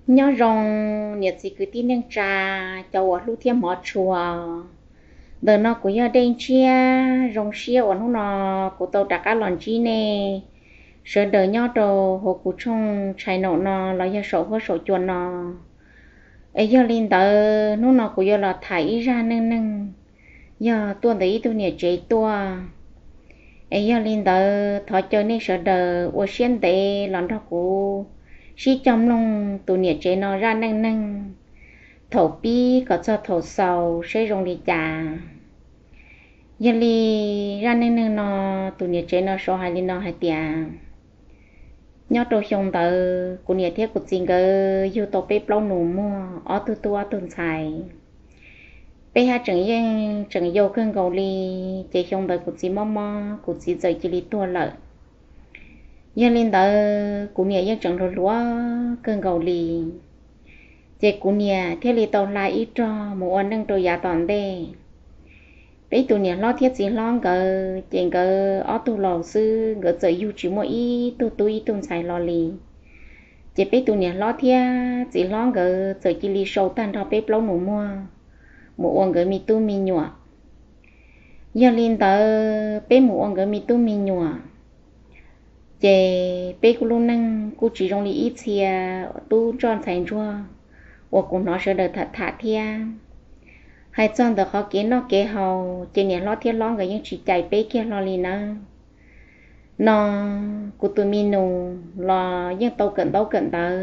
Nyob zoo niam txiv kwv tij neej tsa, cov uas hlub thiab hmov tshua. Ntawm no kuv yog Dej Ntshiab, zoo siab uas hnub no kuv tau rov qab los ntsib nej sawv daws nyob rau hauv kuv tshooj channel no los yog saum huab saum cua no. Es yog li ntawd hnub no kuv yuav los tham ib zaj neej neeg yog tuaj ntawm ib tug niam tsev tuaj. Es yog li ntawd thov caw nej sawv daws ua siab ntev los nrog kuv sib cog mloog tus niam tsev no zaj neej neeg thaum pib kom txog thaum xaus seb zoo li cas. Yog li zaj neej neeg no, tus niam tsev no sau hais li no hais tias, nyob rau xyoo ntawd kuv niam thiab kuv txiv nkawd yug tau peb plaub nus muag, ob tug tub ob tug ntxhais. Peb haj tseem yeej tseem yau kawg nkaus li, ces xyoo ntawd kuv txiv mob mob, kuv txiv txawm cia li tuag lawm. Yog li ntawd kuv niam yeej tseem hluas hluas kawg nkaus li, ces kuv niam thiaj li tau hla ib rog mus ua neej rau yav tom ntej. Peb tus niam hlob thiab txiv hlob nkawd ces nkawd ob tug laus xwb, nkawd txawm yug tsis muaj ib tug tub ib tug ntxhais los li. Ces peb tus niam hlob thiab txiv hlob nkawd txawm cia li sau tag nrho peb plaub nus muag mus ua nkawd me tub me nyuam. Yog li ntawd peb mus ua nkawd me tub me nyuam, ces peb kuj lub neej kuj tsis zoo li ib txhia tub ntsuag ntxhais ntsuag uas kuv hnov sawv daws tham tham thiab. Hais txog ntawm qhov kev noj kev haus ces niam hlob thiab hlob nkawd yeej tsis cais peb kiag hlo li nawb. No kuv tus me nus los yeej tau kawm ntaub kawm ntawv.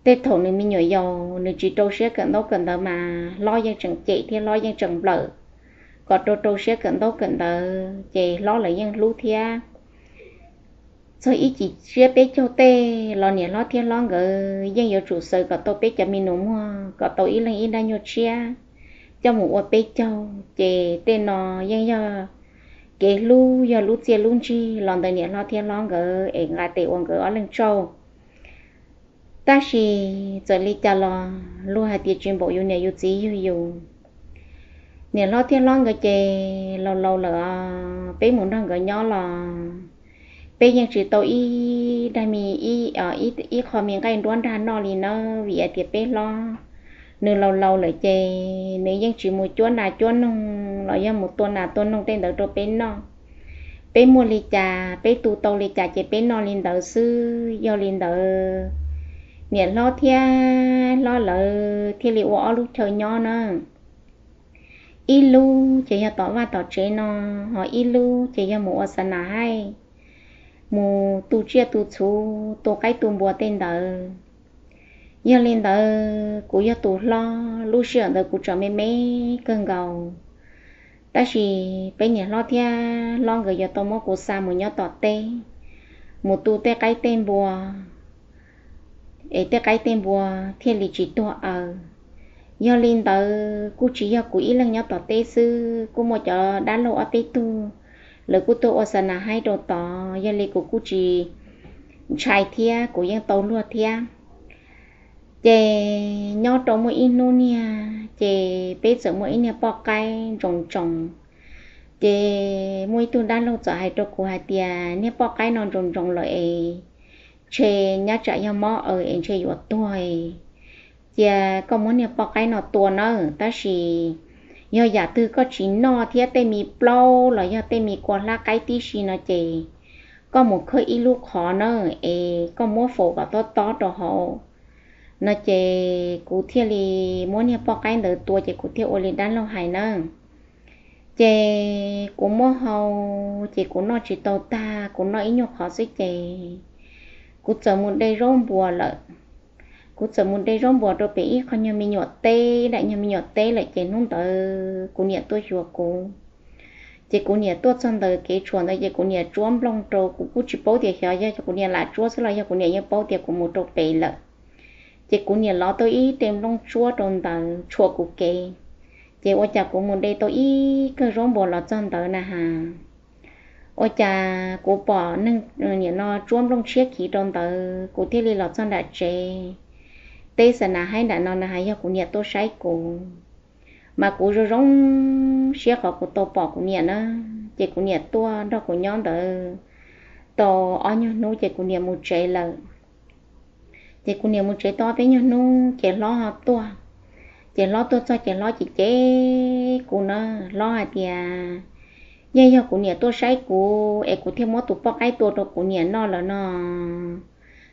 Tej thaum nws me nyuam yaus nws tsis rau siab kawm ntaub kawm ntawv mas hlob yeej tseem cem thiab hlob yeej tseem nplawm kom rau rau siab kawm ntaub kawm ntawv, ces hlob lawv yeej hlub thiab. Txog ib cim tsiab peb caug tej los niam hlob thiab hlob nkawd yeej yuav tsum xaws kom tau peb cov me nus muag kom tau ib leeg ib nrab nyuag tshiab coj mus ua peb caug, ces tej no yeej yog kev hlub, yog lub txiaj lub ntsig los ntawm niam hlob thiab hlob nkawd es nqa tes ua nkawd ob leeg tsaug. Tab sis txawm li cas los luag hais tias tsis npaum yus niam yus txiv yug yus. Niam hlob thiab hlob nkawd ces laus laus lawm os, peb mus nrog nkawd nyob los peb yeej tsis tau ib daim me, ib qho me nqaij nruab nrag noj li nawb, vim hais tias peb hlob nws laus laus lawm ces nws yeej tsis mus cuab nas cuab noog los yog mus tua nas tua noog tej ntawd rau peb noj. Peb muaj li cas, peb tu tau li cas ces peb noj li ntawd xwb. Yog li ntawd niam hlob thiab hlob lawv thiaj li ua ob lub chaw nyob na. Ib lub ces yog tom vaj tom tsev no, ho ib lub ces yog mus ua xa nas haib, mus tu tsiaj tu txhu, tu qaib tu npua tej ntawd. Yog li ntawd kuv yog tus hlob, lub sij hawm ntawd kuv tseem me me kawg nkaus, tab sis peb niam hlob thiab hlob nkawd yuav tau muab kuv xa mus nyob tom teb, mus tu tej qaib tej npua, es tej qaib tej npua thiaj li tsis tuag aws. Yog li ntawd kuj tsis yog kuv ib leeg nyob tom teb xwb, kuj muaj cov dab laug ob peb tug, lawv kuj tuaj ua xa nas haib rau tod, yog li kuv kuj tsis ntshai thiab, kuv yeej tau luag thiab. Ces nyob rau muaj ib hnub niag ces peb txawm muaj ib niag poj qaib ntsoos ntsoos. Ces muaj ib tug dab laug txawm hais rau kuv hais tias niag poj qaib no ntsoos ntsoos lawm es ntshe nyab tsam yog mob aws es ntshe yuav tuag, cia koj muab niag poj qaib no tua nawb, tab sis yog yam twg koj tsis noj thiab tej me plaub los yog tej me kua hlab qaib tib si no ces koj mus khawb ib lub qhov nawb es koj muab faus kom tob tob rau hauv no ces kuv thiaj li muab niag poj qaib ntawd tua ces kuv thiaj ua li dab laug hais nawb. Ces kuv muab hau, ces kuv noj tsis tau tag, kuv noj ib nyuag qhov xwb ces kuv txawm mus de zaub npuas lawm. Kuv txawm mus de zaub npuas rau pem ib qho nyuag me nyuam teb, daim nyuag me nyuam teb lawm ces hnub ntawd kuv niam tuaj xyuas kuv. Ces kuv niam tuaj txog ntawm kev tshuam ntawd ces kuv niam tsuab nplooj rau, kuv kuj tsis paub tias xyov yog kuv niam lam tsuab xwb los yog kuv niam yeej paub tias kuv mus rau pem lawm. Ces kuv niam lov tau ib re nplooj tsuab rau ntawd tshuam kuv kev. Ces ua cas kuv mus de tau ib kawm zaub npuas los txog ntawd na has, ua cas kuv pom neeg niam no tsuab nplooj tshiab khiv rau ntawd, kuv thiaj li los txog nram tsev. Teb xa nas haib nram no na has yog kuv niam tuaj saib kuv, mas kuv zoo zoo siab qhov kuv tau pom kuv niam na. Ces kuv niam tuaj nrog kuv nyob ntawd tau ob nyuag hnub ces kuv niam mus tsev lawm. Ces kuv niam mus tsev tau peb nyuag hnub ces hlob ho tuaj. Ces hlob tuaj txog ces hlob cem cem kuv na, hlob hais tias, yeej yog kuv niam tuaj saib kuv es kuv thiaj muab tus poj qaib tua rau kuv niam noj lawm no.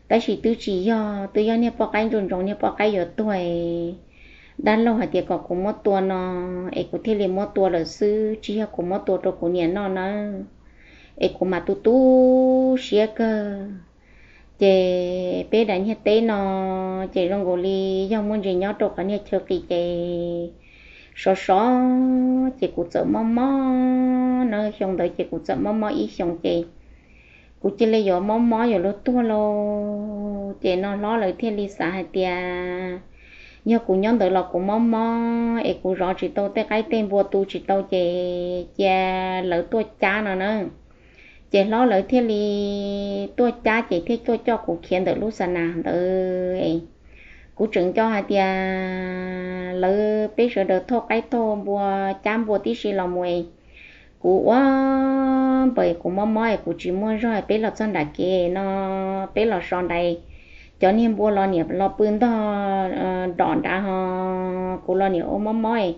Tab sis twb tsis yog, twb yog niag poj qaib ntsoov ntsoov, niag poj qaib yuav tuag, dab laug hais tias kom kuv muab tua no, es kuv thiaj li muab tua lawm xwb, tsis yog kuv muab tua rau kuv niam noj nawb. Es kuv mas tu tu siab kawg. Ces peb daim niag teb no ces zoo nkaus li yog muaj ntses nyob rau qhov niag chaw qis ces sov sov, ces kuv txawm mob mob na, xyoo ntawd ces kuv txawm mob mob ib xyoos ces kuv cia li yuav mob mob yuav luag tuag lauj. Ces no hlob lawv thiaj li xav hais tias yog kuv nyob ntawd los kuv mob mob es kuv zov tsis tau tej qaib tej npua, tu tsis tau ces cia lawv tuaj cab no na. Ces hlob lawv thiaj li tuaj cab ces thiaj tuaj coj kuv khiav ntawm lub xa nas ntawd. Kuv tseem nco hais tias lawv peb sawv daws thauj qaib thauj npua, cab npua tib si los mus es kuv ua npaws kuv mob mob es kuv tsis muaj zog, peb los txog nram kev no, peb los so nrad, cov niag npua los niam los pw ntog dom nrad ho kuv los niam ua mob mob,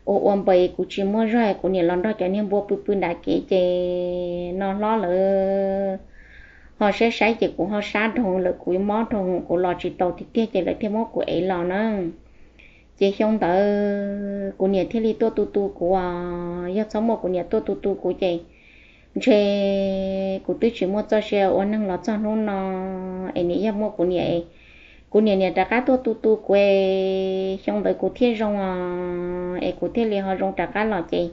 ua ua npaws kuv tsis muaj zog, kuv niam los nrog cov niag npua pw pw nrad kev ces no hlob lawv ho saib saib ces kuv ho sab dhau lawm, kuv mob dhau, kuv los tsis tau tiag tiag ces lawv thiaj muab kuv ev los na. Ces xyoo ntawd kuv niam thiaj li tuaj tu tu kuv os, yog txhob muaj kuv niam tuaj tu tu kuv ces ntshe kuv twb tsis muaj txoj sia ua neeg los txog hnub no. Es niam yog muaj kuv niam, kuv niam niam rov qab tuaj tu tu kuv es xyoo ntawd kuv thiaj zoo os, es kuv thiaj li ho zoo rov qab los ces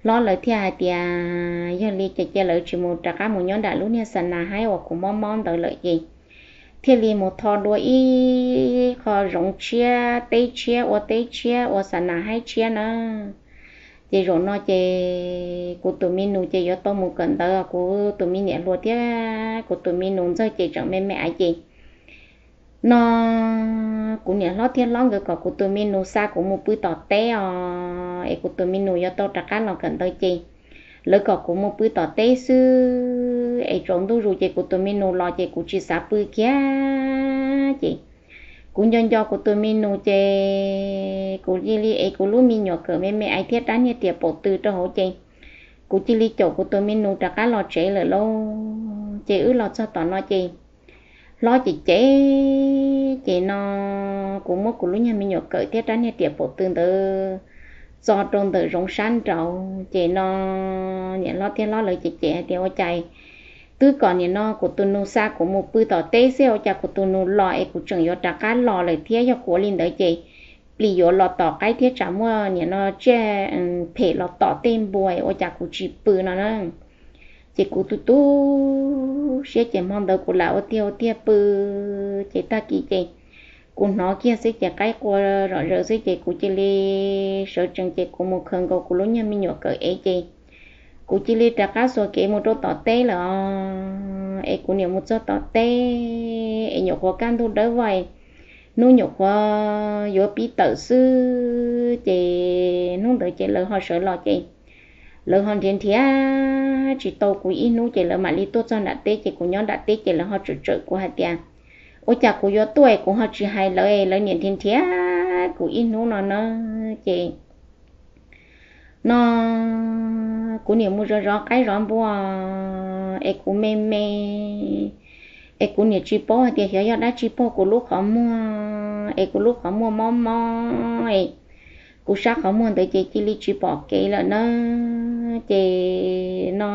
hlob lawv thiaj hais tias yog li ces cia lawv tsis mus, rov qab mus nyob nram lub niag xa nas haib uas kuv mob mob ntawd lawm ces thiaj li mus tho dua ib qho zoov tshiab, teb tshiab, ua teb tshiab, ua xa nas haib tshiab na. Ces zaum no ces kuv tus me nus ces yuav tau mus kawm ntawv, kuv tus me niam hluas thiab kuv tus me nus ntxawg ces tseem me me aiv ces no kuv niam hlob thiab hlob nkawd kom kuv tus me nus xa kuv mus pw tom teb os, es kuv tus me nus yuav tau rov qab los kawm ntawv ces lawv kom kuv mus pw tom teb xwb es tsaus ntuj zus ces kuv tus me nus los ces kuv tsis xav pw kiag ces kuv nco nco kuv tus me nus ces kuv cia li ev kuv lub me nyuam kawm me me aiv thiab rab niag riam paum tw rau hauv ces kuv cia li caum kuv tus me nus rov qab los tsev lawm lauj. Ces wb los txog tom no ces hlob ces cem ces no kuv muab kuv lub nyuag me nyuam kawm thiab rab niag riam paum tw ntawd txo rau ntawm zoov sab nraud ces no niam hlob thiab hlob lawv ces cem hais tias ua cas twb kom nim no kuv tus nus xa kuv mus pw tom teb xwb ua cas kuv tus nus los es kuv tseem yuav rov qab los lawm thiab, yog kuv ua li ntawd ces plis yuav los tom qaib thiab tsam muaj nim no tsiaj phem los tom tej npua ua cas kuv tsis pw no na. Ces kuv tu tu siab ces hmo ntawd kuv lam ua tiag ua tiag pw ces tag kis ces kuv hnov kiag xwb ces qaib qua zom zaws xwb ces kuv cia li sawv tsees ces kuv mus khaws nkaus kuv lub nyuag me nyuam kawm ev ces kuv cia li rov qab xuas kev mus rau tom teb lawm os. Es kuv niam mus txog tom teb es nyuam qhuav kaj ntug dawb vog, hnub nyuam qhuav yuav pib tawm xwb ces hnub ntawd ces lawv ho sawv los ces lawv ho nrhiav nrhiav tsis tau kuv ib hnub ces lawv mam li tuaj txog nram teb ces kuv nyob nram teb ces lawv ho tsawm tsawm kuv hais tias ua cas kuv yuav tuaj es kuv ho tsis hais lawv, lawv niam nrhiav nrhiav kuv ib hnub no na. Ces no kuv niam mus zov zov qaib zov npua es kuv me me es kuv niam tsis paub hais tias xyov yog dab tsi pog kuv lub qhov muag es kuv lub qhov muag mob mob es kuv sab qhov muag ntawd ces cia li tsis pom kev lawm na. Ces no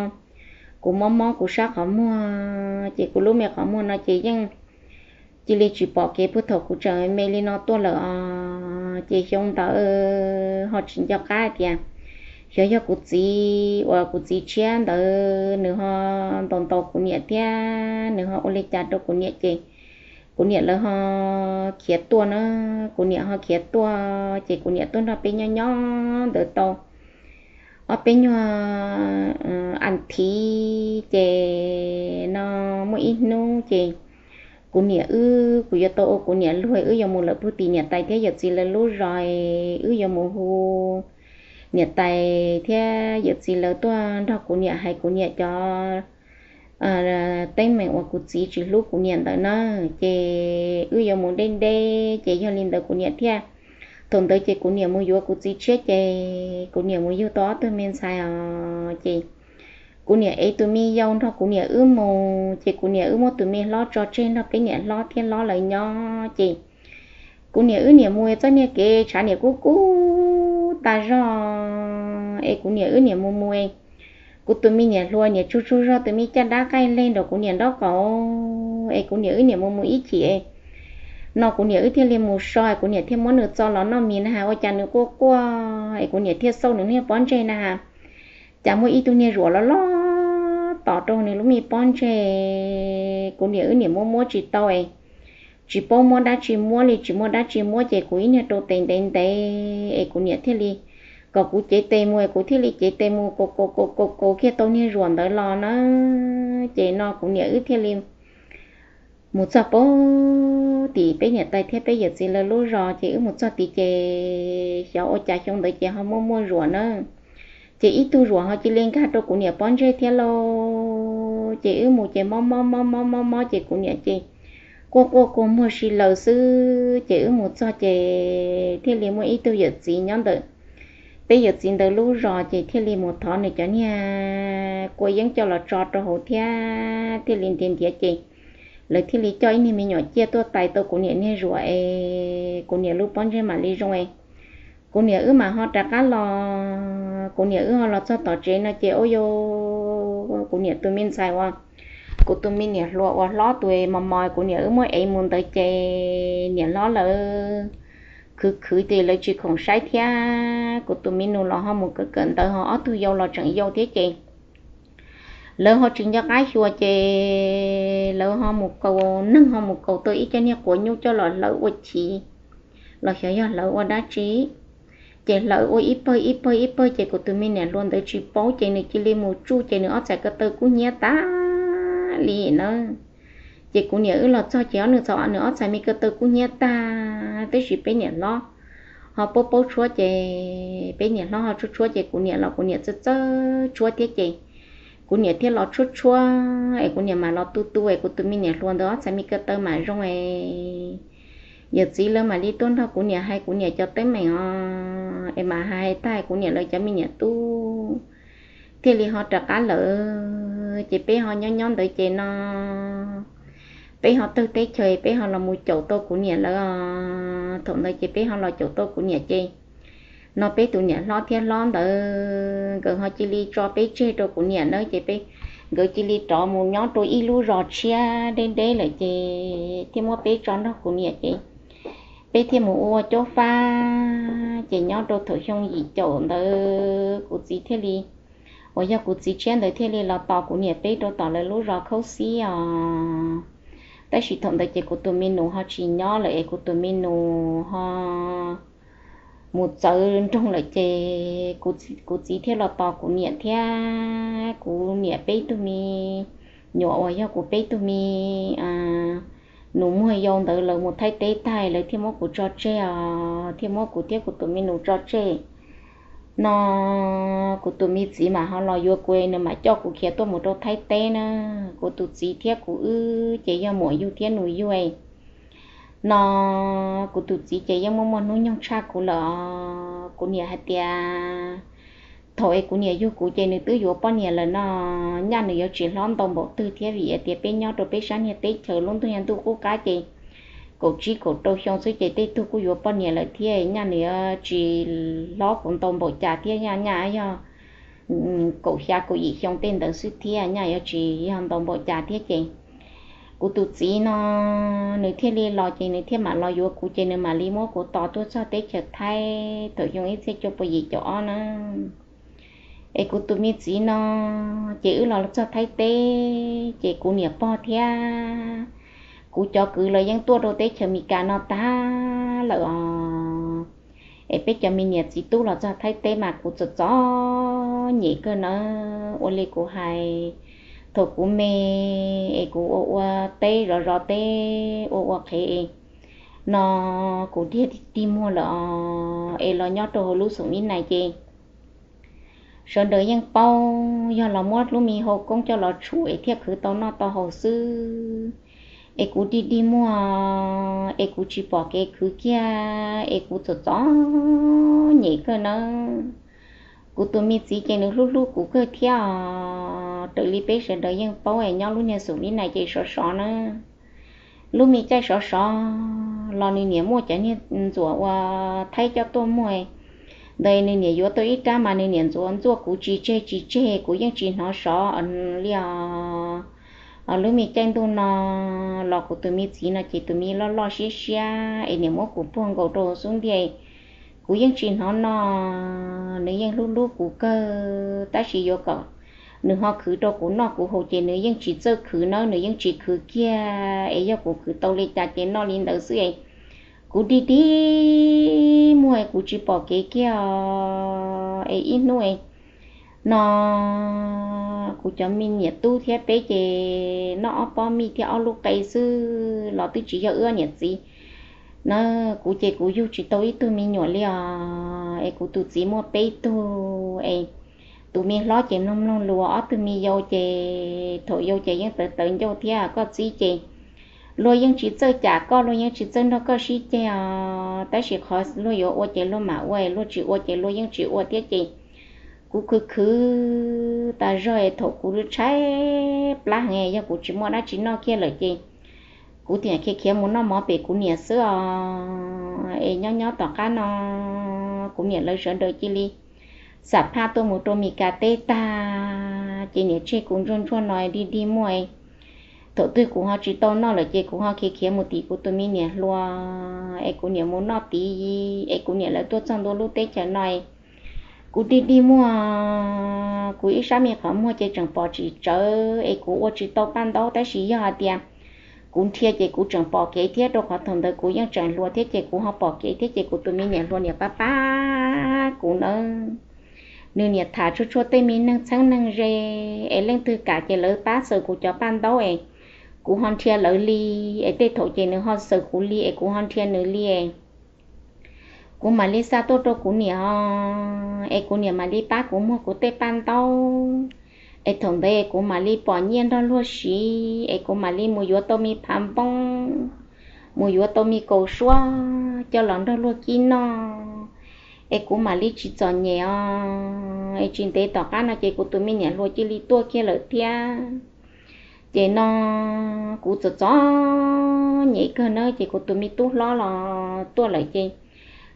kuv mob mob kuv sab qhov muag ces kuv lub me qhov muag no ces yeej cia li tsis pom kev puag thaum kuv tseem me li no tuaj lawm os. Ces xyoo ntawd ho tsis nco qab hais tias xyov yog kuv txiv uas kuv txiv tshiab ntawd nws ho ntaus ntaus kuv niam thiab nws ho ua li cas rau kuv niam ces kuv niam lawv ho khiav tuaj na. Kuv niam ho khiav tuaj ces kuv niam tuaj nrog peb nyob nyob ntawd tau ob peb nyuag a thiv ces no muaj ib hnub ces kuv niam wb, kuv yuav tau ua kuv niam luag, wb yuav mus lawm pug tim niam tais thiab yawm txiv lawv lub zos, wb yuav mus hu niam tais thiab yawm txiv lawv tuaj nrog kuv niam hais kuv niam cov teeb meem uas kuv txiv tsis hlub kuv niam ntawd na, ces wb yuav mus deb deb ces yog li ntawd kuv niam thiaj, thaum ntawd ces kuv niam mus yuav kuv txiv tshiab ces kuv niam mus yug tau ob tug me ntxhais os ces kuv niam ev tus me yau nrog kuv niam wb mus ces kuv niam wb muab tus me hlob tso tseg nrog peb niam hlob thiab hlob lawv nyob ces kuv niam wb niam mus txoj niag kev tshav niam kub kub tas zog es kuv niam wb niam mus mus kuv tus me niam hluas niam tsuag tsuag zog tus me caj dab qaij leg nraum kuv niam nraub qaum es kuv niam wb niam mus mus ib chim no kuv niam wb thiaj li mus so es kuv niam thiaj muab nws txo los noj mis na has ua cas nws quaj quaj es kuv niam thiaj xauj nws niag pob ntseg na has cas muaj ib tug niag zuam loj loj tom rau nws lub me pob ntseg. Kuv niam wb niam muab muab tsis tau es tsis paub muab dab tsi muab li, tsis muaj dab tsi muab ces kuv ib niag rau tes ntev ntev es kuv niam thiaj li kom kuv cev tes mus es kuv thiaj li cev tes mus kaus kaus kaus kaus kiag tau niag zuam ntawd los na ces no kuv niam wb thiaj li mus txog pem tim peb niam tais thiab peb yawm txiv lawv lub zos ces wb mus txog tid ces xyov ua cas xyoo ntawd ces ho muaj muaj zuam na ces ib tug zuam ho cia li nkag rau kuv niam pob ntseg thiab lauj. Ces wb mus ces mob mob mob mob mob mob ces kuv niam ces quaj quaj kua muag si laws xwb ces wb mus txog ces thiaj li muaj ib tug yawm txiv nyob ntawm peb yawm txiv ntawd lub zos ces thiaj li mus thov nws cov niag kua yeeb coj los tso rau hauv thiab thiaj li ntiav ntiav ces lawv thiaj li coj ib niag me nyuam ciaj tuaj tais tau kuv niam niag zuam es kuv niam lub pob ntseg mam li zoo es kuv niam wb mam ho rov qab los. Kuv niam wb ho los txog tom tsev no ces ua rau kuv niam tus me ntxhais uas kuv tus me niam hluas uas hlob tus mos mos kuv niam wb muab ev mus ntawd ces niam hlob lawv khwv khwv ces lawv tsis khoom saib thiab kuv tus me nus los ho mus kawm kawm ntawv ho ob tug yau los tseem yau thiab ces lawv ho tsis nco qab xyuas ces lawv ho mus kaus, neeg ho mus kaus tau ib co niag quav nyuj coj los hlawv ua chiv los xyov yog hlawv ua dab tsi ces hlawv ua ib pawg ib pawg ib pawg ces kuv tus me niam hluas ntawd tsis paub ces nws cia li mus tsuj ces nws ob txhais ko taw kub hnyiab tag li na. Ces kuv niam wb los txog ces ob nws txog nws ob txhais me ko taw kub hnyiab tag, tab sis peb niam hlob ho paub paub tshuab ces peb niam hlob ho tshuab tshuab ces kuv niam los kuv niam txawj txawj tshuab thiab ces kuv niam thiaj los tshuab tshuab es kuv niam mam los tu tu es kuv tus me niam hluas ntawd ob txhais me ko taw mam zoo es yawm txiv lawv mam li tuaj nrog kuv niam hais kuv niam cov teeb meem os es mam hais hais tag kuv niam lawv cov me niam tub thiaj li ho rov qab lawm ces peb ho nyob nyob ntawd ces no peb ho tawg teb chaws peb ho los mus caum tau kuv niam lawv os. Thaum ntawd ces peb ho los caum tau kuv niam ces no peb tus niam hlob thiab hlob ntawd nkawd ho cia li tso peb tseg rau kuv niam na ces peb, nkawd cia li rov mus nyob rau ib lub zos tshiab deb deb lawm ces thiaj muab peb tso nrog kuv niam ces peb thiaj mus ua caub fab ces nyob rau thaum xyoo yim caum ntawd kuv txiv thiaj li, uas yog kuv txiv tshiab ntawd thiaj li los tos kuv niam peb rau tom lawv lub zos khaub xib os. Tab sis thaum ntawd ces kuv tus me nus ho tsis nyob lawm es kuv tus me nus ho mus txawv nroog lawm ces kuv txiv thiaj los tos kuv niam thiab kuv niam peb tug me nyuam uas yog kuv peb tug me nus muag yau ntawd lawv mus Thaib teb tag lawv thiaj muab kuv tso tseg os, thiaj muab kuv thiab kuv tus me nus tso tseg no kuv tus me txiv mam ho los yuav kuv, nws mam coj kuv khiav tuaj mus rau Thaib teb na. Kuv tus txiv thiab kuv wb ces yog muam yug thiab nus yug no. Kuv tus txiv ces yeej muaj muaj hnub nyoog tshaj kuv lawm os. Kuv niam hais tias thaum es kuv niam yug kuv ces nws twb yuav poj niam lawm no, nyaj nws yuav tsis hlob ntau npaum twg thiab vim tias peb nyob rau peb sab niag teb chaws lub ntuj yog ntuj qub qab ces kaum tsib kaum rau xyoo xwb ces tej tug kuj yuav poj niam lawm thiab, nyaj nws yuav tsis hlob kuv ntau npaum cas thiab, nyaj yog kaum xya kaum yim xyoo tej ntawd xwb thiab, nyaj yuav tsis yog ntau npaum cas thiab ces kuv tus txiv no nws thiaj li los ces nws thiaj mam los yuav kuv ces nws mam li muab kuv tos tuaj txog teb chaws Thaib thaum xyoo ib txhiab cuaj puas yim caum ob na. Es kuv tus me txiv no ces wb los txog Thaib teb ces kuv niam pog thiab kuv cov kwv los yeej tuaj rau teb chaws Amelikas no tag lawm os. Es peb cov me niam txiv tub los txog Thaib teb mas kuv txom txom nyem kawg na. Ua li kuv hais, thaum kuv me es kuv ua ua teb zov zov teb ua ua qhev no kuv diag tig muag lawm os, es los nyob rau hauv lub xoom ib nais ces sawv daws yeej paub yog los muab lub me hau koob coj los tshum es thiaj khwv tau noj tau haus xwb. Es kuv dig dig muag es kuv tsis pom kev khwv kiag es kuv txom txom nyem kawg nawb. Kuv tus me txiv ces nws hlub hlub kuv kawg thiab os. Raws li peb sawv daws yeej paub es nyob lub niag xum li na ces sov sov na. Lub me caij sov sov los nws niam muaj cov niag ntxuam uas thaib coj tuaj muag ntawd, nws niam yuav tau ib rab mas nws niam ntxuav ntxuaj kuv tsis tseg tsis tseg, kuv yeej tsis hnov sov li os. Lub me caij ntuj no los kuv tus me txiv no ces tus me loj loj siab siab es niam muab kuv puag nkaus rau xub ntiag. Kuv yeej tsis hnov no, nws yeej hlub hlub kuv kawg tab sis yuav kom nws ho khwv rau kuv noj kuv haus ces nws yeej tsis txawj khwv nawb, nws yeej tsis khwv kiag es yog kuv khwv tau li cas ces noj li ntawd xwb es kuv dig dig muag es kuv tsis pom kev kiag os. Es ib hnub no kuv cov me niam tub thiab peb ces noj ob pob mij thiab ob lub qe xwb los twb tsis yog wb niam txiv na. Kuv ces kuv yug tsis tau ib tug me nyuam li os, es kuv tus txiv muaj peb tug es tus me hlob ces mloog mloog lus, ob tug me yau ces thaum yau ces yeej tawv tawv ncauj thiab, koj txiv ces luag yeej tsis txawj cam koj, luag yeej tsis txawj nrog koj sib ceg os, tab sis qhov luag yuav ua ces luag mam ua, luag tsis ua ces luag yeej tsis ua thiab ces kuv khwv khwv tas zog es thaum kuv tshaib plab heev yog kuv tsis muaj dab tsi noj kiag lawm ces kuv thiaj khiav khiav mus noj mov pem kuv niam xwb os. Es nyob nyob tom qab no kuv niam lawv sawv daws cia li xam phaj tuaj mus rau Mes Kas teb tag ces niam tseg kuv ntsuag ntsuag no dig dig muag. Thaum twg kuv ho tsis tau noj lawm ces kuv ho khiav khiav mus tim kuv tus me niam hluas es kuv niam mus noj tid, es kuv niam lawv tuaj txog ntua lub teb chaws no kuv dig dig muag, kuv ib sab me qhov muag ces tseem pom tsis tsawv es kuv ua tsis tau paj ntaub, tab sis yog hais tias kuv nrhia ces kuv tseem pom kev thiab, rau qhov thaum ntawd kuv yeej tseem hluas thiab ces kuv ho pom kev thiab ces kuv tus me niam hluas niam pab pab kuv nawb. Nws niam tham txhua txhua tej me neeg txheeb neeg ze es leej twg kam ces lawv pab xaws kuv cov paj ntaub es kuv ho nrhia lawv li, es tej thaum ces nws ho xaws kuv li es kuv ho nrhia nws li. Kuv mam li xa tuaj rau kuv niam os, es kuv niam mam li pab kuv muag kuv tej paj ntaub. Es thaum ntawd kuv mam li pom nyiaj nrog luag siv, es kuv mam li mus yuav tau me phav npoob, mus yuav tau me kaus suab coj los nrog luag kib noj, es kuv mam li tsis txom nyem os. Es tsis ntev tom qab no ces kuv tus me niam hluas cia li tuaj kiag lawm thiab. Ces no kuv txom txom nyem kawg na, ces kuv tus me tub hlob los tuaj lawm ces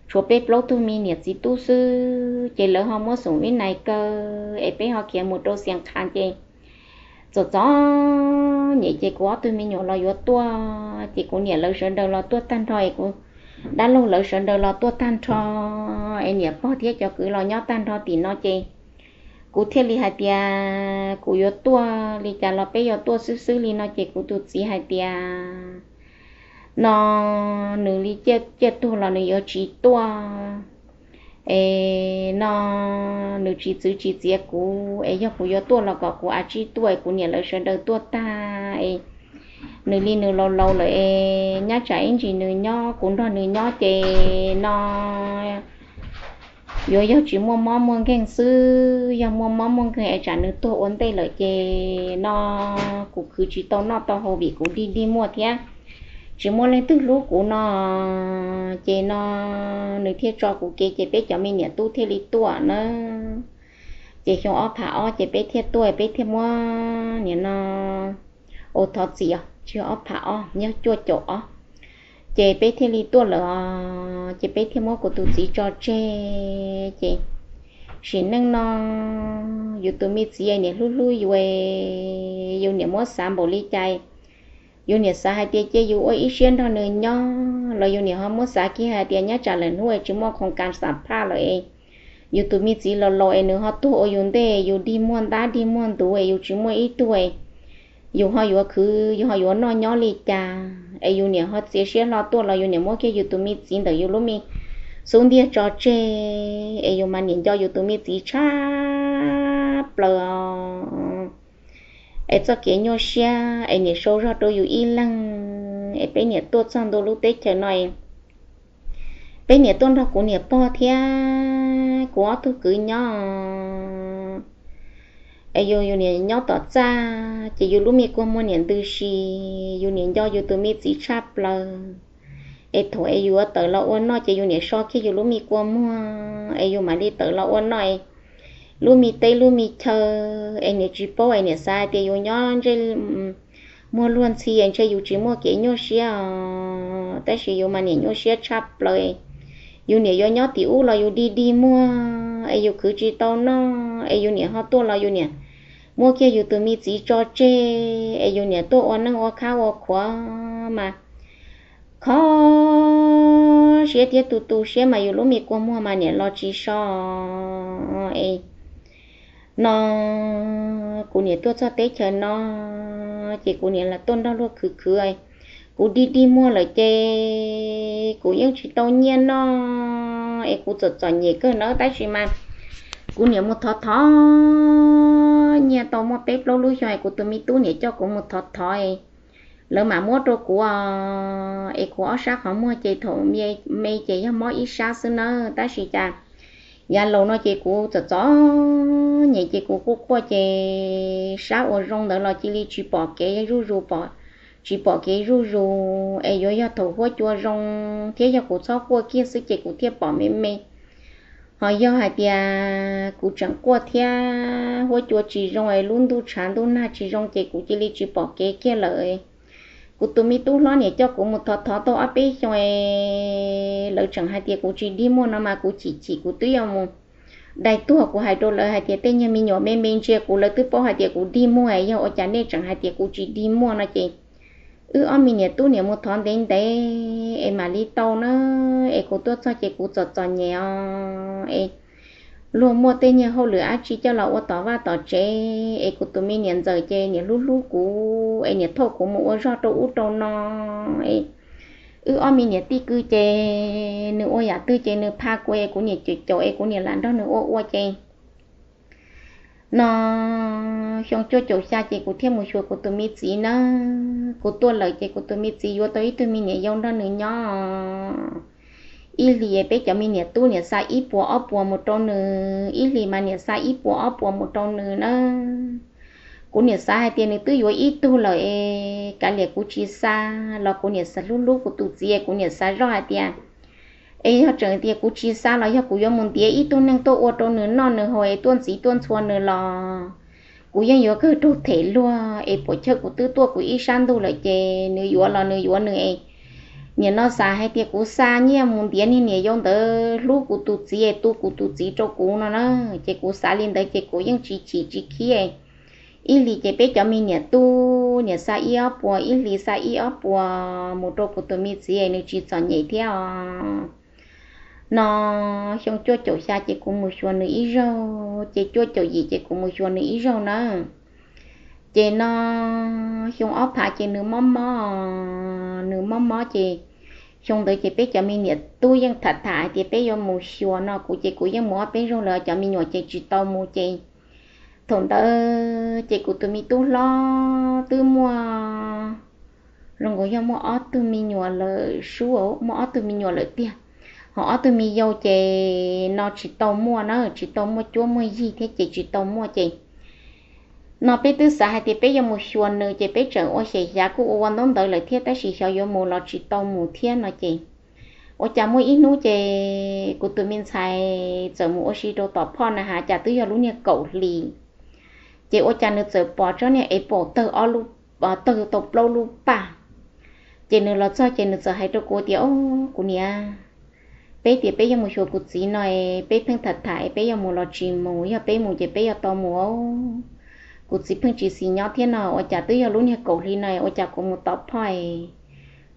tshuav peb plaub tug me niam txiv tub xwb, ces lawv ho muab xoom ib nais kaw, es peb ho khiav mus rau Xias Qhas ces txom txom nyem ces kuv ob tug me nyuam los yuav tuaj, ces kuv niam lawv sawv daws los tuaj tag nrho, es kuv dab laug lawv sawv daws los tuaj tag nrho, es niam pog thiab cov kwv los nyob tag nrho tim no ces kuv thiaj li hais tias kuv yuav tuaj li cas los peb yuav tuaj xwb xwb li no ces kuv tus txiv hais tias no nws li ciaj tuag los nws yuav tsis tuaj, es no nws tsis txwv tsis txiav kuv, es yog kuv yuav tuaj los kom kuv a tsij tuaj es kuv niam lawv sawv daws tuaj tag es nws li nws laus laus lawm es nyab tsam ib ntsis nws nyob kuv nrog nws nyob ces no yuav yog tsis muaj mob muaj nkeeg xwb, yog muaj mob muaj nkeeg es tsam nws tuag ua ntej lawm ces no kuv khwv tsis tau noj tau haus vim kuv dig dig muag thiab tsis muaj leej twg hlub kuv no, ces no nws thiaj tso kuv kev ces peb cov me niam tub thiaj li tuaj na. Ces xyoo ob phav ob ces peb thiaj tuaj, peb thiaj muab nim no, ua thov txim os, tsis yog ob phav ob, yog cuaj caum ob, ces peb thiaj li tuaj lawm os, ces peb thiaj muab kuv tus txiv tso tseg ces sim neej no yus tus me txiv niam hlub hlub yus, yus niam muab xav npaum li cas, yus niam xav hais tias cia yus ua ib siab nrog nws nyob los yus niam ho muab xav kiag hais tias nyab tsam lawm hnub es tsis muaj khoom kas xam phaj lawm es yus tus me txiv laus laus es nws ho tuag ua yus ntej, yus dig muag ntab dig muag ntuv es yus tsis muaj ib tug es yus ho yuav khwv, yus ho yuav noj nyob li cas, es yus niam ho txiav siab hlo tuaj los yus niam muab kiag yus tus me txiv ntawm yus lub me xub ntiag tso tseg, es yus mas niam nco yus tus me txiv tshaj plaws os. Es txoj kev nyuaj siab es niam sau zog rau yus ib leeg, es peb niam tuaj txog ntua lub teb chaws no, peb niam tuaj nrog kuv niam pog thiab kuv ob tug kwv nyob Es yus, yus niam nyob tom txaj ces yus lub me kua muag niam ntws si, yus niam nco yus tus me txiv tshaj plaws. Es thaum es yus yuav tawm los ua noj ces yus niam so kiag yus lub me kua muag es yus mam li tawm los ua noj. Lub me teb lub me chaw es niam tsis paub, es niam xav hais tias yus nyob ntsej muag luag ntxhi es ntshe yus tsis muaj kev nyuaj siab os, tab sis yus mas niam nyuaj siab tshaj plaws. Yus niam yuav nyob tim ub los yus dig dig muag es yus khwv tsis tau noj, es yus niam ho tuaj los yus niam muab kiag yus tus me txiv tso tseg, es yus niam tuaj ua neej ua khab ua khuav mas kho siab thiab tu tu siab, mas yus lub me kua muag mas niam los tsis so. Es no kuv niam tuaj txog teb chaws no ces kuv niam los tuaj nrog luag khwv khwv. Kuv dig dig muag lawm ces kuv yeej tsis tau nyiaj noj, es kuv txom txom nyem kawg nawb. Tab sis mas kuv niam mus thov thov nyiaj tau muaj peb plaub lub xyoo es kuv tus me tub niam coj kuv mus thov thov, lawv mam muab rau kuv os. Es kuv ob sab qhov muag ces thaum me ces yog mob ib sab xwb nawb, tab sis cas yav laus no ces kuv txom txom nyem ces kuv quaj quaj ces sab uas zoo ntawd los cia li tsis pom kev zuj zus, tsis pom kev zuj zus. Es yuav yog thaum huab cua zoo thiab yog kuv txhob quaj kiag xwb ces kuv thiaj pom me me. Ho yog hais tias kuv tseem quaj thiab huab cua tsis zoo es lub ntuj tshav ntuj nag tsis zoo ces kuv cia li tsis pom kev kiag lawm. Kuv tus me tub hlob niam coj kuv mus thov thov tau ob peb xyoo es lawv tseem hais tias kuv tsis dig muag no mas kuv chim chim kuv twb yuav mus dai tuag. Kuv hais rau lawv hais tias tej nyuag me nyuam me me ntsia kuv lawv twb paub hais tias kuv dig muag es yog ua cas nej tseem hais tias kuv tsis dig muag no ces wb ob me niam tub niam mus thov ntev ntev es mam li tau na. Es kuv tuaj txog ces kuv txom txom nyem os, es luag muaj tej nyuag hauj lwm dab tsi coj los ua tom vaj tom tsev, es kuv tus me niam ntxawm ces niam hlub hlub kuv es niam thauj kuv mus ua zog rau ub rau no. Es wb ob me niam tij kwv ces nws ua yam twg ces nws pha kuv es kuv niam caum caum es kuv niam lam nrog nws ua ua ces no xyoo cuaj caum xya ces kuv thiaj mus xyuas kuv tus me txiv nawb. Kuv tuaj lawm ces kuv tus me txiv yuav tau ib tug me niam yau nrog nws nyob. Ib hlis peb cov me niam tub niam xa ib puas ob puas mus rau nws, ib hlis mas niam xa ib puas ob puas mus rau nws nawb. Kuv niam xav hais tias nws twb yuav ib tug lawm es kav liam kuv tsis xa los kuv niam hlub hlub kuv tus txiv es kuv niam xav zoj hais tias es yog tseem tias kuv tsis xa los yog kuv yuav mus ntiav ib tug neeg tuaj ua rau nws noj nws haus es tuaj ntxiv tuaj ntxhua nws los kuv yeej yuav kawg raug them luag es puas chawj kuv twb tuaj kuv ib sab ntuj lawm ces nws yuav los nws yuav nws es nim no xav hais tias kuv xa nyiaj mus ntiav niag niam yau ntawd hlub kuv tus txiv es tu kuv tus txiv rau kuv no na. Ces kuv xav li ntawd ces kuv yeej tsis chim tsis khib. Ib hlis ces peb cov me niam tub niam xa ib ob puas, ib hlis xa ib ob puas mus rau kuv tus me txiv es nws tsis txom nyem thiab os. No xyoo cuaj caum xya ces kuv mus xyuas nws ib zaug, ces cuaj caum yim ces kuv mus xyuas nws ib zaug nawb. Ces no xyoo ob phav ces nws mob mob, nws mob mob ces xyoo ntawd ces peb cov me niam tub yeej tham tham hais tias peb yuav mus xyuas no, kuv ces kuv yeej mus ob peb zaug lawm, cov me nyuam ces tsis tau mus ces thaum ntawd ces kuv tus me tub hlob twb muaj, zoo nkaus yog muaj ob tug me nyuam lawm sub, muaj ob tug me nyuam lawm tiag. Ho ob tug me yau ces no tsis tau muaj na, tsis tau muaj cuab muaj yig thiab ces tsis tau muaj ces no peb twb xav hais tias peb yuav mus xyuas nws ces peb tseem ua xyem xyav kuj ua ua ntaub ntawv lawm thiab tab sis xyov yuav mus los tsis tau mus thiab no ces ua cas muaj ib hnub ces kuv tus me ntxhais txawm mus ua si rau tom phoj na has cas twb yog lub niag kaum hli ces ua cas nws txawm pom tsob niag apple tawg ob lub, tawg tau plaub lub paj. Ces nws los txog ces nws txawm hais rau kuv tias, Au, kuv niam, peb tias peb yuav mus xyuas kuv txiv no, peb pheej tham tham peb yuav mus los tsis mus, yog peb mus ces peb yuav tau mus. Kuv txiv pheej tsis xis nyob thiab no, ua cas twb yog lub niag kaum hli no ua cas kuv mus tom phoj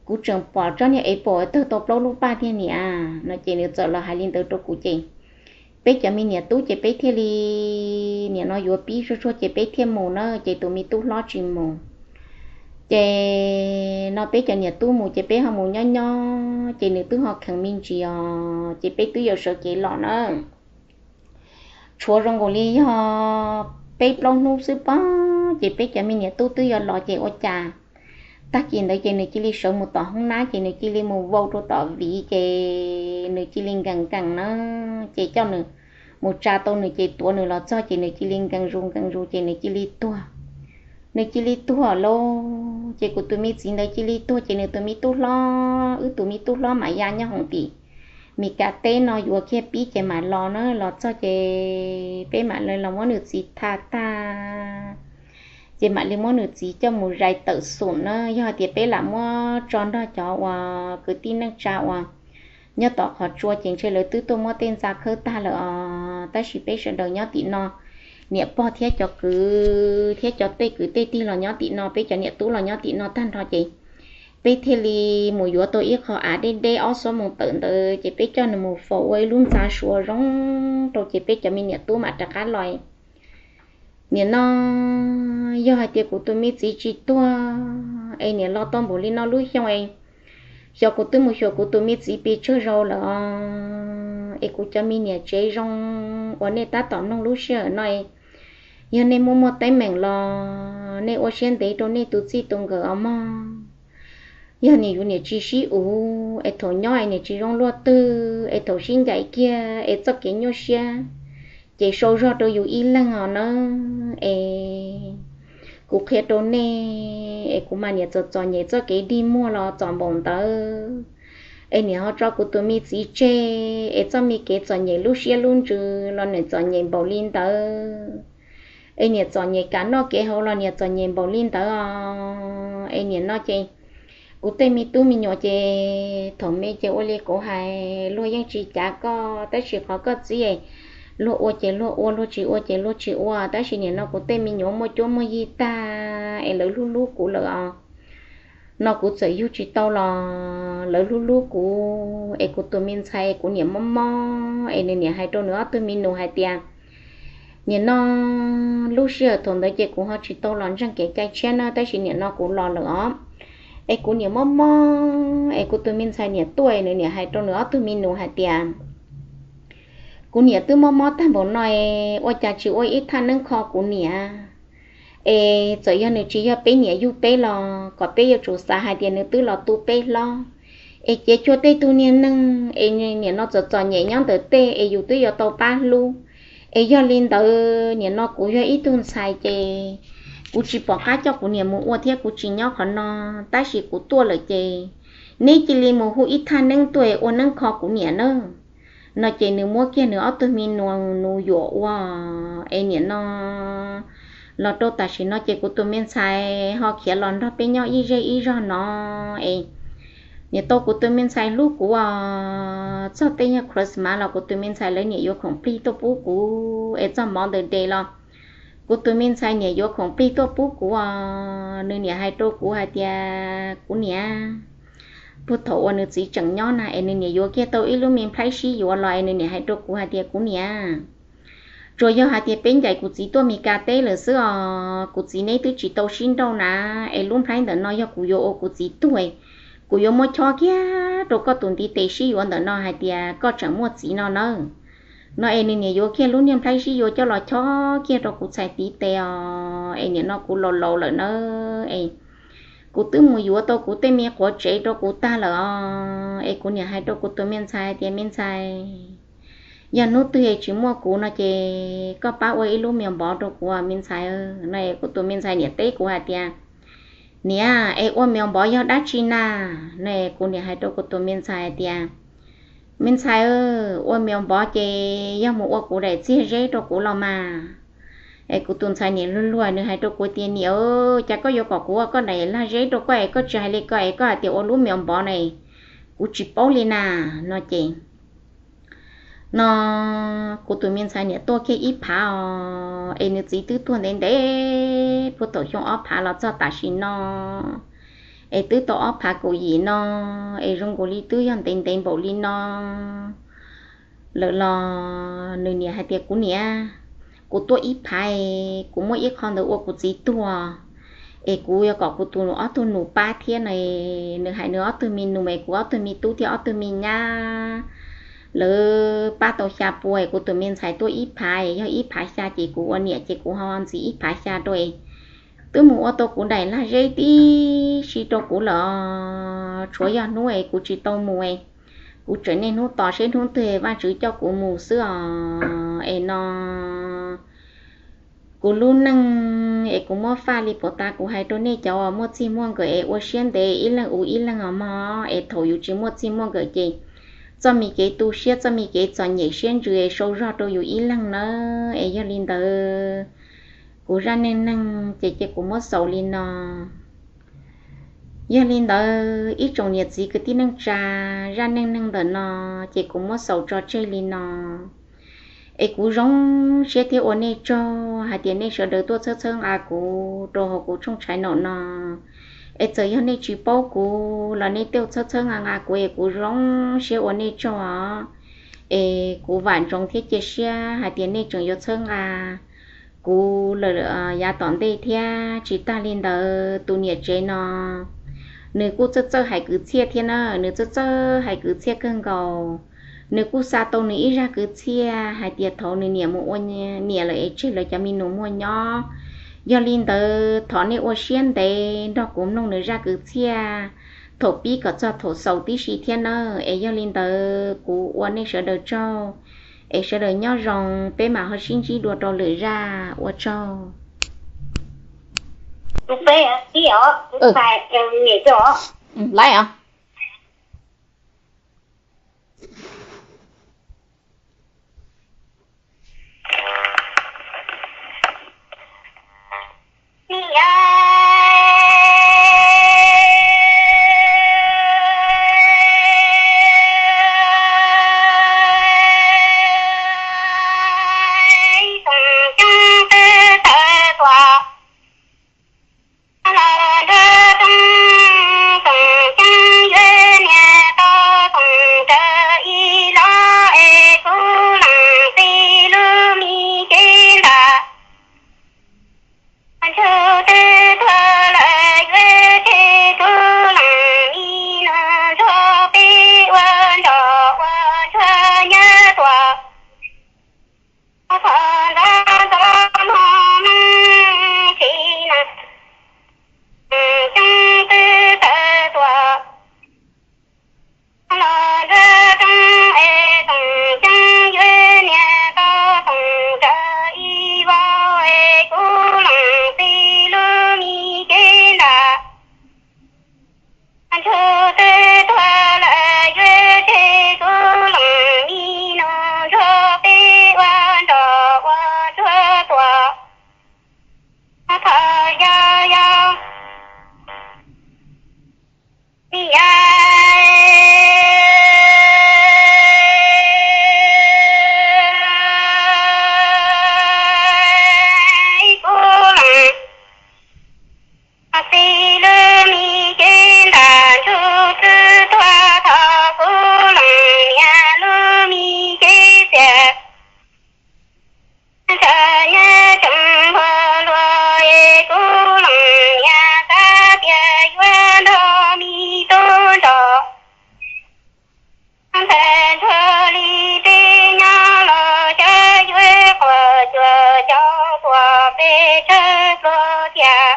kuv tseem pom tsob niag apple tawg tau plaub lub paj thiab niam no. Ces nws txawm los hais li ntawd rau kuv ces peb cov me niam tub ces peb thiaj li nim no yuav pib zuj zus ces peb thiaj mus na, ces tus me tub hlob tsis mus. Ces no peb cov niam tub mus ces peb ho mus nyob nyob ces nws twb ho kheev me ntsis os, ces peb twb yuav sawv cev los na. Tshuav zoo nkaus li yog peb plaub hnub xwb pob ces peb cov me niam tub twb yuav los ces ua cas tag kis ntawd ces nws cia li sawv mus tom hoob nab ces nws cia li mus vau rau tom viv ces nws cia li nkees nkees na, ces coj nws mus tsa tau nws ces tuav nws los txog ces nws cia li nkees zus nkees zus ces nws cia li tuag. Nws cia li tuag lauj, ces kuv tus me txiv ntawd cia li tuag ces nws tus me tub hlob, wb tus me tub hlob mam ya nyob hoom tim Mis Kas teb no yuav kiag pib ces mam los na, los txog ces peb mam li los muab nws txiv tha tag ces mam li muab nws txiv coj mus zais tawm xum na. Yog hais tias peb lam muab tso nrog cov uas kwv tij neej tsa uas nyob tom qhov tsua ces ntshe lawv twb tuaj muab tej ntxa khawb tag lawm os. Tab sis peb sawv daws nyob tim no, niam pog thiab cov kwv thiab cov tej kwv tej tij los nyob tim no, peb cov niam tub los nyob tim no tag nrho ces peb thiaj li mus yuav tau ib qho av deb deb ob xuab moos tawm ntawd ces peb coj nws mus faus ua ib lub ntxa suav zoo rau ces peb cov me niam tub mam rov qab los. Nim no yog hais tias kuv tus me txiv tsis tuag es niam los tau npaum li no lub xyoo es, xyov kuv twb mus xyuas kuv tus me txiv pes tsawg zaus lawm os. Es kuv cov me niam tsev zoo uas nej tab tom mloog lub sij hawm no, yog nej muaj muaj teeb meem los nej ua siab ntev rau nej tus txij tus nkawm os mog. Yog niam yus niam tsis sib uv es thaum nyob es niam tsis zoo luaj twg es thaum sib ncaim kiag es txoj kev nyuaj siab ces sau zog rau yus ib leeg os na. Es kuv qhia rau nej es kuv mas niam txom txom nyem txoj kev dig muag los txom npaum ntawd es niam ho tso kuv tus me txiv tseg es txoj me kev txom nyem lub siab lub ntsws los niam txom nyem npaum li ntawd. Es niam txom nyem kev noj kev haus los niam txom nyem npaum li ntawd os. Es nim no ces kuv tej me tub me nyuam ces thaum me ces ua li kuv hais luag yeej tsis cav koj tab sis qhov koj txib luag ua ces luag ua, luag tsis ua ces luag tsis ua, tab sis nim no kuv tej me nyuam muaj cuab muaj yig tag es lawv hlub hlub kuv lawm os. No kuv txawm yug tsis tau los lawv hlub hlub kuv es kuv tus me ntxhais kuv niam mob mob es nws niam hais rau nws ob tug me nus hais tias, nim no lub sij hawm thaum ntawd ces kuv ho tsis tau los ntseeg kev cai tshiab na tab sis nim no kuv los lawm os, es kuv niam mob mob es kuv tus me ntxhais niam tuaj es nws niam hais rau nws ob tug me nus hais tias, kuv niam twb mob mob tag npaum no es ua cas tsis ua ib thaj neeb kho kuv niam? Es txawm yog nws tsis yog peb niam yug peb los kom peb yuav tsum xav hais tias nws twb los tu peb hlob, es cia cuag tej tug niag neeg es nim no txom txom nyem nyob ntawm tej es yus twb yuav tau pab hlub. Es yog li ntawd nim no kuv yog ib tug ntxhais ces kuv tsis pom qab coj kuv niam mus ua thiab kuv tsis nyob qhov no, tab sis kuv tuaj lawm ces neb cia li mus hu ib thaj neeb tuaj ua neeb kho kuv niam nawb. No ces nws muab kiag nws ob tug me nus yuam ua, es nim no los rau tam sim no ces kuv tus me ntxhais ho khiav los nrog peb nyob ib zej ib zog no es nim tau kuv tus me ntxhais hlub kuv os, txog tej nyuag Christmas los kuv tus me ntxhais lawv niam yuav khoom plig tuaj pub kuv, es txog Mother's Day los kuv tus me ntxhais niam yuav khoom plig tuaj pub kuv os. Nws niam hais rau kuv hais tias, kuv niam, puag thaum uas nws txiv tseem nyob na es nws niam yuav kiag tau ib lub me nplhaib sib yuav los es nws niam hais rau kuv hais tias, kuv niam, tsuas yog hais tias peb ncaim kuv txiv tuaj Mis Kas teb lawm xwb os, kuv txiv neb twb tsis tau sib nrauj na, es lub nplhaib ntawm no yog kuv yuav ua kuv txiv tuag, kuv yuav muab chob kiag rau koj tus ntiv tes sib yuav ntawm no hais tias koj tseem muaj txiv no nawb. No es nws niam yuav kiag lub niag nplhaib sib yuav coj los chob kiag rau kuv txhais ntiv tes os, es nim no kuv laus laus lawm nawb es kuv twb mus yuav tau kuv tej me quav tsev rau kuv tag lawm os, es kuv niam hais rau kuv tus me ntxhais tias, me ntxhais, yog hnub twg es tsis muaj kuv no ces koj pab ua ib lub me npov rau kuv me ntxhais. No es kuv tus me ntxhais niam teb kuv hais tias, niam, es ua me npov yog dab tsi na? No es kuv niam hais rau kuv tus me ntxhais hais tias, me ntxhais, ua me npov ces yog mus ua kuv daim txiag zeb rau kuv los mas. Es kuv tus ntxhais niam luag luag nws hais rau kuv tias, niam, cas koj yuav kom kuv ua koj daim lag zeb rau koj es koj tsis hais li ko es koj hais tias ua lub me npov na, kuv tsis paub li na. No ces no kuv tus me ntxhais niam tuaj kiag ib phav os, es nws txiv twb tuag ntev ntev puag thaum xyoo ob phav los txog tam sim no, es twb tau ob phav kaum yim no, es zoo nkaus li twb yog ntev ntev npaum li no lawm los nws niam hais tias, kuv niam, kuv tuaj ib phav, kuv muab ib qho ntawd ua kuv txiv tuag, es kuv yuav kom kuv tus ob tug nus pab thiab no. Nws hais nws ob tug me nus es kuv ob tug me tub thiab ob tug me nyab, lawv pab tau xya pua es kuv tus me ntxhais tuaj ib phav, yog ib phav xya ces kuv ua niam ces kuv ho ntxiv ib phav xya rau. Twb mus ua tau kuv daim lag zeb tib si rau kuv lawm, tshuav yog hnub es kuv tsis tau mus es Kuv tseem niaj hnub tos seb hnub twg Vajtswv coj kuv mus xwb os. Es no kuv lub neej es kuv muab faj li puas tas, kuv hais rau nej cov uas muaj txij muaj nkawm es ua siab ntev ib leeg ua ib leeg os mog, es thaum yus tsis muaj txij muaj nkawm ces txoj me kev tu siab, txoj me kev txom nyem siab ntsws es sau zog rau yus ib leeg nawb. Es yog li ntawd, kuv zaj neej neeg ces ces kuv muab xaus li no. Yog li ntawd ib tsoom niam txiv kwv tij neej tsa, zaj neej neeg ntawm no ces kuv muab xaus tso tseg li no. Es kuv zoo siab thiab ua nej tsaug hais tias nej sawv daws tuaj txhawb txhawb nqa kuv rau hauv kuv tshooj tshaiv naum no. Es txawm yog nej tsis paub kuv los nej tuaj txhawb txhawb nqa nqa kuv es kuv zoo siab ua nej tsaug os. Es kuv vam ntsoov thiab cia siab hais tias nej tseem yuav txhawb nqa kuv lawm yav tom ntej thiab. Tsis tag li ntawd tus niam tsev no nws kuj txawj txawj hais kwv txhiaj thiab na, nws txawj txawj hais kwv txhiaj kawg nkaus. Nws kuj xa tau nws ib zaj kwv txhiaj hais tias thaum nws niam mus ua niam lawm es tseg lawv cov me nus muag nyob. Yog li ntawd thov nej ua siab ntev nrog kuv mloog nws zaj kwv txhiaj thaum pib kom txog thaum xaus tib si thiab nawb. Es yog li ntawd kuv ua nej sawv daws tsaug, es sawv daws nyob zoo, peb mam ho sib ntsib dua rau lwm zaj, ua tsaug. Lawm os. Los nruab tooj toom ceeb yuav niam tau toom raws ib los es kuv leej txiv lub me cev nram. Ntsuj twb tuag lawm yuav tseg kuv leej me nus ntsuag peb ua nroj ua ntsuag nyob tuaj. Thov ntxov ntxov mog mloog tsis neej, toom ceeb twb tawm tuaj. Los nruab tooj es toom ceeb yuav niam tau toom raws ib los es kuv leej txiv lub me cev nram. Ntsuj twb tuag lawm yuav tseg kuv leej me nus ntsuag peb ua nroj ua ntsuag tuaj. Thov yog yog me yas kuv leej txiv lub me cev nram. Ntsuj twb tuag thov kuv leej niam lub me cev txias. Ntshaw nyob tseem npog luag es kuv leej niam xav tias yuav nrog me tub nrog. Ntxhais ntsuag li peb nyob los xyov yuav quas cuam cov tuam peb tsawg pluag tiag.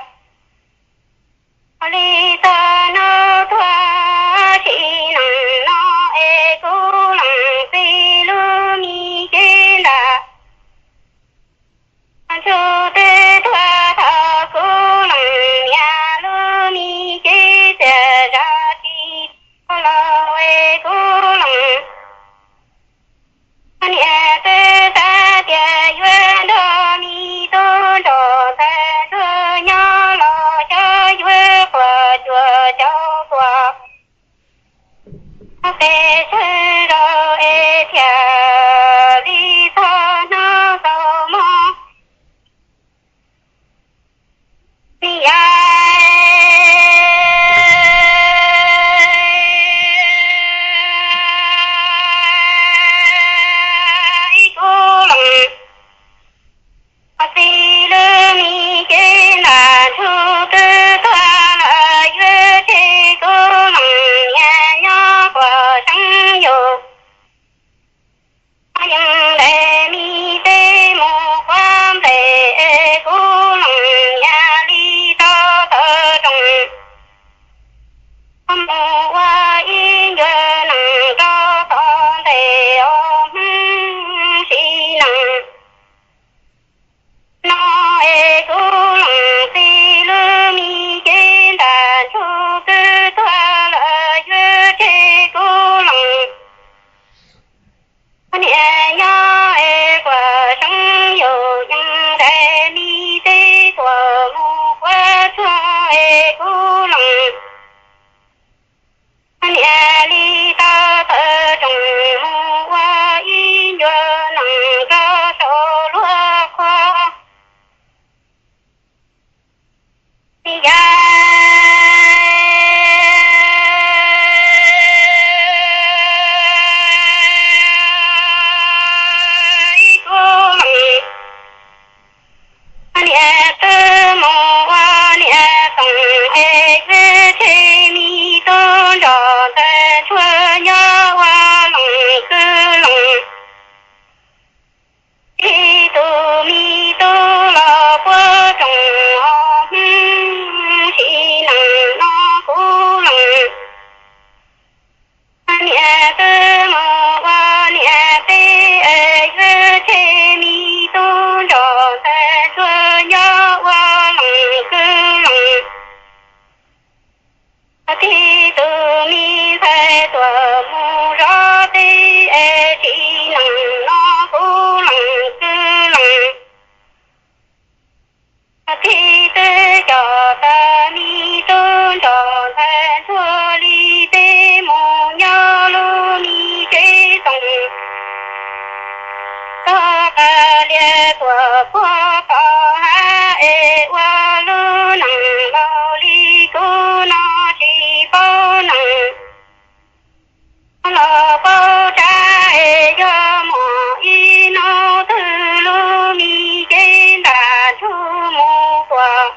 Ua li txog hnub tuag sim neej no es kuv leej txiv lub me cev nram. Ntsuj twb tuag thov kuv leej niam lub me cev txias. Zam tsis tau los es kuv leej niam twb xav tias yuav nrog me tub nrog ntxhais ntsuag nyob los xyov yuav quas cuam cov tuam peb tsawg zaus es thiaj li txog hnub xaus mog. Me yas kuv leej txiv lub me cev nram. Ntsuj twb tuag lawm yuav tseg kuv leej niam nyob quas seev yus. Tuaj puag tom hav es ua lub neej laus li kuv no tsis paub neej los paub tsav es yog muaj ib hnub twg lub me cev ntaj ntsug mus tuaj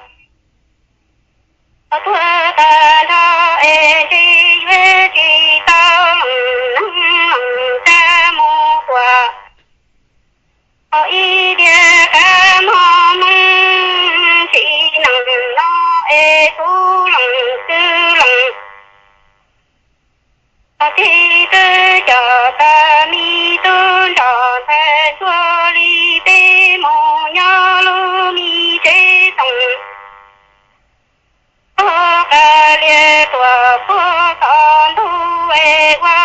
tuag tag nrho es ntshe yuav tsis tau leej neeg leej tsa mus tuaj. Ho ib tiag kab mob Hmoob tsim neej no es kuv leej twg leej Ho tig twb coj tag me tub nrog ntxhais txhua li peb mus nyob lub me tsev tooj. Ua qas lias tuaj puag tom ntug es ua